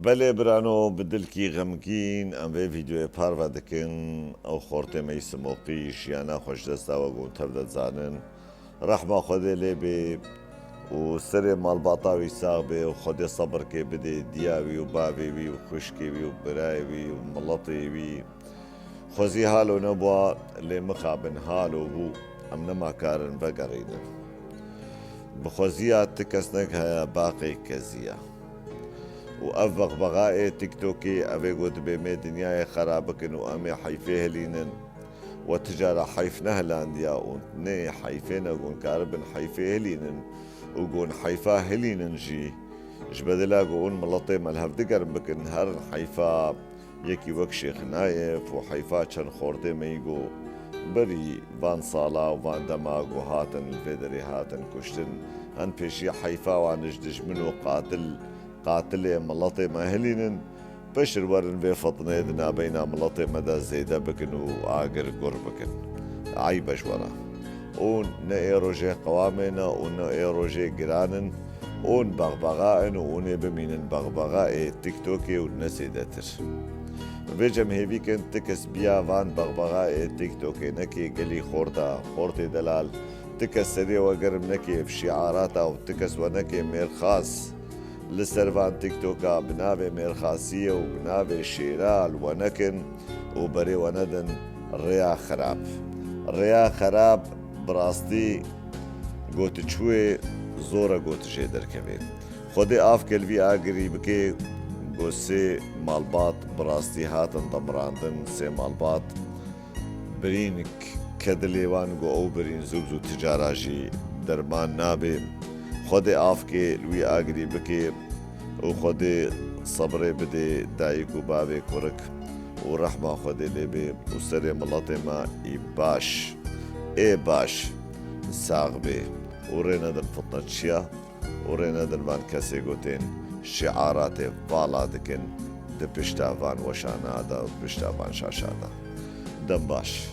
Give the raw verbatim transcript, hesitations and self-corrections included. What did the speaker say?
Belê birano, bi dilkî xemgîn em vê vîdeoyê parve dikin. Ew xortê me yî Simoqî jiyana xwe ji dest da, wek hûn tev de dizanin. Rehma Xwedê lê bê û serê malbata wî sax bê û Xwedê sebirkê bidê diya wî û bavê wî û xwişkê wî û birayê wî û miletê wî. Xwezî halo nebûa, lê mixabin halo bû, em nema karin vegerînin. Bi xweziya ti kesnek heye baqê kezî ye. Û ev bexbexa ê TikTokê, ev ê got dibê me dinyayê xera bikin û em ê heyfê hilînin. We ti cara heyf nehilandiya û nê heyfê ne gon karibin heyfê hilînin û gon heyfa hilînin jî. Ji bedela ku hûn miletê me li hev digerin bikin, herin heyfa yekî wek Şêx Nayef û heyfa çend xortê me yî ku berî van sala û van dema ku hatin li vê derê hatin kuştin, hin pêşî heyfa wan ji dijmin û qatil, qatilê miletê me hilînin, pişir werin vê fitneyê di nabeyna miletê me de zêde bikin û agir gur bikin. Eyb e ji we re. Hûn ne ê rojê qewamê ne û ne ê rojê giran in, hûn bexbexa in û hûn ê bimînin bexbexa ê TikTokê û ne zêdetir. Vê cem hêvî kin ti kes biya van bexbexa ê TikTokê nekê gelî xorta, xortê delal, ti kes serê we germ nekê ev şiarata û ti kes we nekê mêrxas. Li ser van TikToka bi navê mêrxasiyê û bi navê şêra li we nekin û berê we nedin rêya xerab. Rêya xerab bi rastî gotiçûyê zor e gotijê derkevê. Xwedê avke li vî agirî bike, got sê malbat bi rastî hatin demirandin, sê malbat birîn k-, kedilê wan got ew birîn zû bi zû ti cara jî derman nabe. Xwedê avkê li wî agirî bike û Xwedê sebrê bidê dayik û bavê kurik û rehma Xwedê lê bê û serê miletê me î baş, ê baş sax bê û rê nedin fitneçiya û rê nedin van kesê gotên şiaratê vala dikin di pişta van weşana de û pişta van şaşa de. Dem baş.